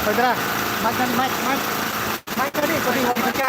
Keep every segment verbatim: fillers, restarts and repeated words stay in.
Dra, mic tadi, mic, mic. Mic tadi, kodi, kodi, kodi.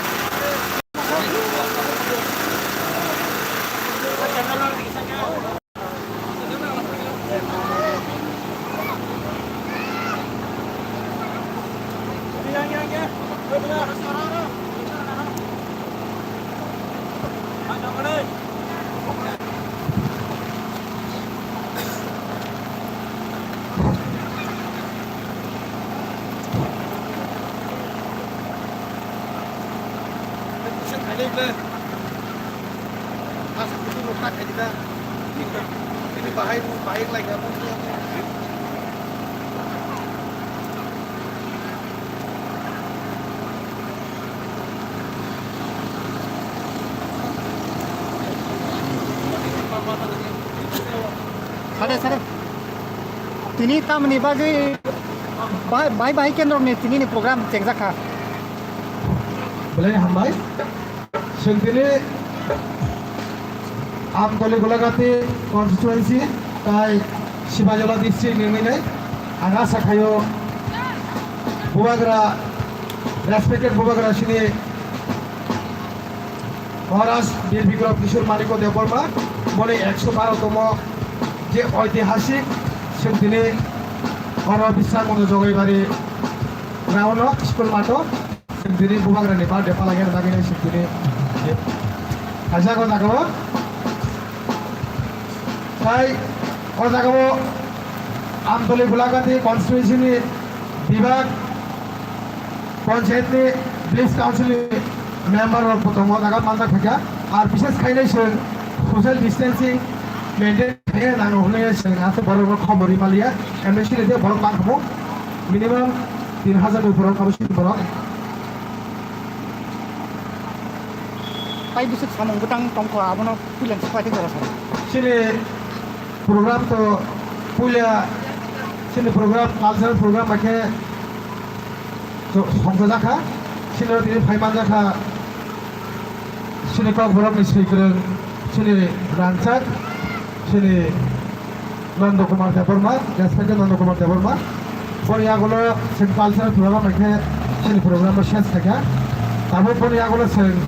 Sare, sare. Tini tamni bagwi bai, bai, bai kendroni tini ni program chengjak kha. Belai hambai. Chwng tini Amtoli Gulagati constituency tai Sibajola district ni wngwi nai. Ang asa khaio Bubagra, respected Bubagra sini Maharaj Bir Bikram Kishore Manikya Debbarma boni ekso baro tomo je oitihasik chwng tini oro Bisramganj Jogaibari ground o school mato. Chwng tini Bubagrani birthday palaikhe bagwino chwng tini khaijak o jaga o. Tai o jaga o Amtoli Gulagati constituency ni bibak panchayat ni village council ni member rok bo tongo, o jaga manjak khaikha. Ar bishes khainai chwng social distancing maintain khainai nango hwnwi chwng aswk borok rok khobor rwi maliya. M A C ni je borok bangkha bo minimum tin hajar ni borok abo sini borok. Tai bwswk samung bwtang tongkha, abono puilan swpaitik jora sano. Chini program to puila, chini program, cultural program bai khe songchajakha. Chini tini phaimanjakha chini Kokborokni swikwrwng, chini rangchak, chini Nanda Kumar Debbarma, respected Nanda Kumar Debbarma. Boni yagulo chwng cultural program hwnkhe chini program bo ses khaikha. Tabuk boni yagulo chwng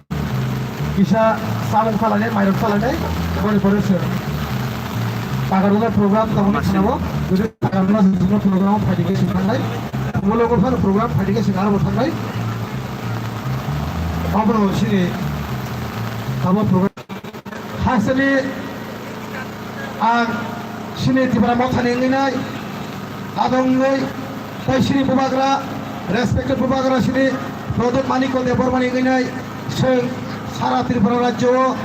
kisa chamung salainai, mairok salainai, boni pore chwng Takarjala program tongmani khwnao, jodi Takarjala program phaidi khe chwng thangnai, Mulongor phano program phaidi khe chwng aro bo thangnai. Obono chini abo program. Hasini ang chini Tipra Mothani wngwi nai, adongwi tai chini Bubagra, respected Bubagra chini Pradyot Manikya Debbarmani wngwi nai, chwng sara Tripura rajyo o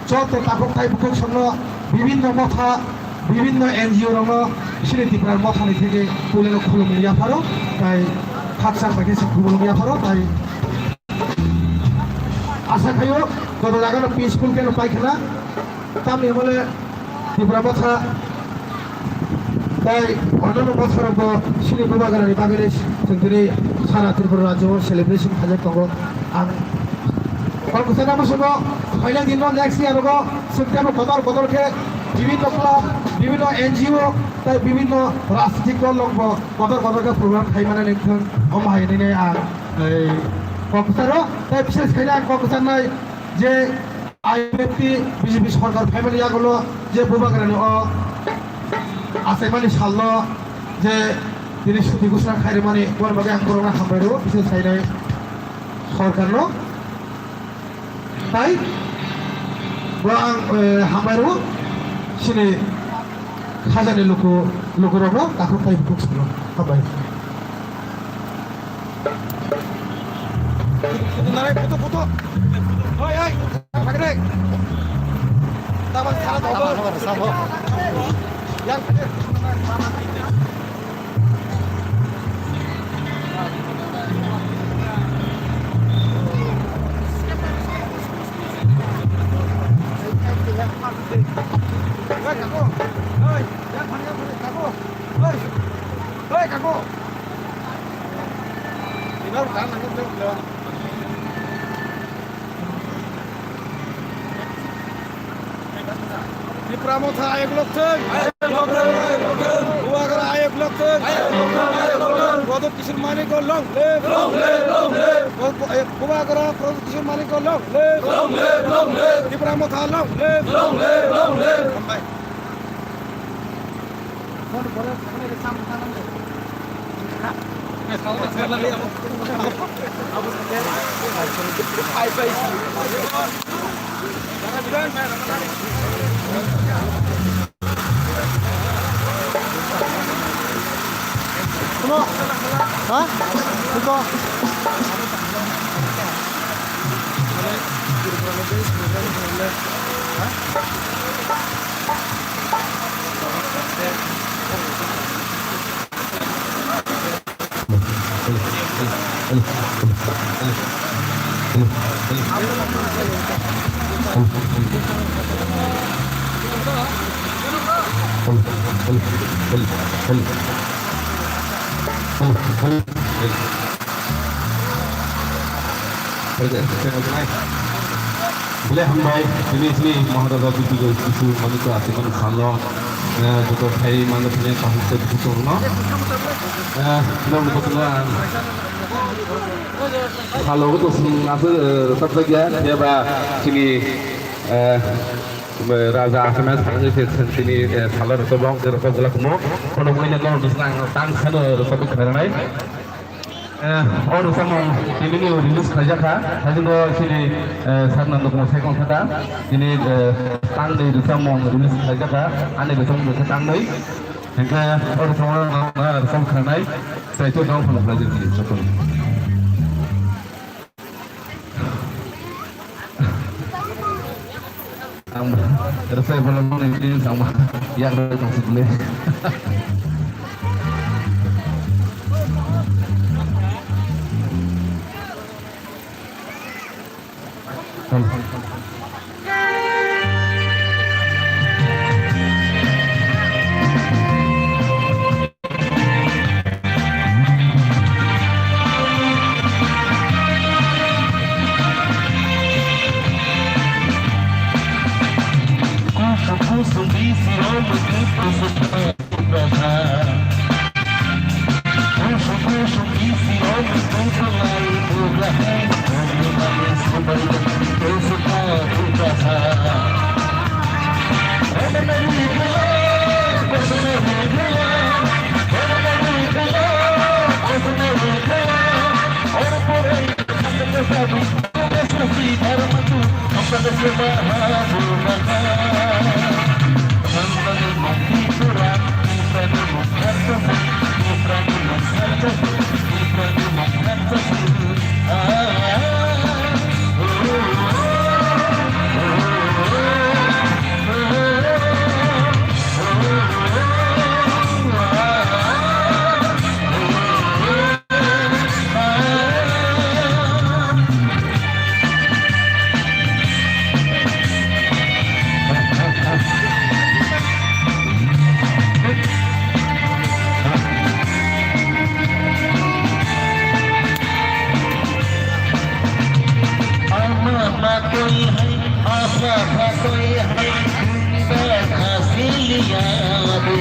joto takhuk tai bukhuk songno bibinno motha, bibinno N G O rokno chini Tipra Mothani theke puilano khulumwi yapharo, tai khakchang bai khe se khulumwi yapharo, tai Asa khaio, joto jagano peaceful khe no pai khna. Tamni hwnle Tipra Motha tai onno bosorogo chini Bubagrani bagwi chwng tini sara Tripura rajyo celebration khaijak tongo. Ang kok bwsai nang musungo phaila dino next year rogo chwng tebo kotor kotor khe bibinno club, bibinno N G O tai bibinno rajnitik dol rokbo kotor kotor khe program khai mani nang thung, omo hai nini ang Ei, kok kwcharo, tei bises khaina ang kok kwcharnai je I P F T B J P sorkar phaimani yagulo je Bubagrani o achaimani salno je tini suti gusra khairwmani, boni bagwi ang borokno hambai rwo, bises khainai sorkarno. Tai bo ang, eh, hambai rwo, chini khajani luku, lukurokno takhuk tai bukhuk sano. Hambai. Puto, puto, puto. Oi, oi. Pagre. Tabang sara dobo. Yang. Tipra Motha ayok lok thung. Bubagra ayok lok thung. Pradyot Kishore Manikya long live! Long live, long live! Bu-, bu-, eh, Bubagra Pradyot Kishore Manikya long live! Long live, long live! Tipra Motha long live! Long live, long live! Hambai. Belai hambai, tini chini Maharaja Dipika Kisu Manikya Atimani salo, eh, joto khai mano thani kaham se buku tongno. Eh, nang buku tongno ang salo buku sing ase, eh, sabjak ya, ya ba chini, eh, Raja Atimani salo se tini, eh, salo rokobong, rokobong gula kumo, kono mui nang nang bisna ang tang sano rokobong kharanai. Eh, o rwchapmung tinini release khlaijak kha. Haikhe bo chini, eh, sakno nukmo sai kong kha da. Tini, eh, tang ni rwchapmung release khlaijak kha. Ani rwchapmung khe tang ni. Hinkhe o rwchapmung no, no, rwchap khanai. Tei to dong phano khlaijak ni rwchapmung. Ang rwchap bolong ni tin sama yak rw tong sukle. Ama ma koi hai, apa pa koi hai, kunda khasi liya be,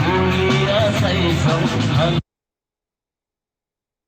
dunia sai sam.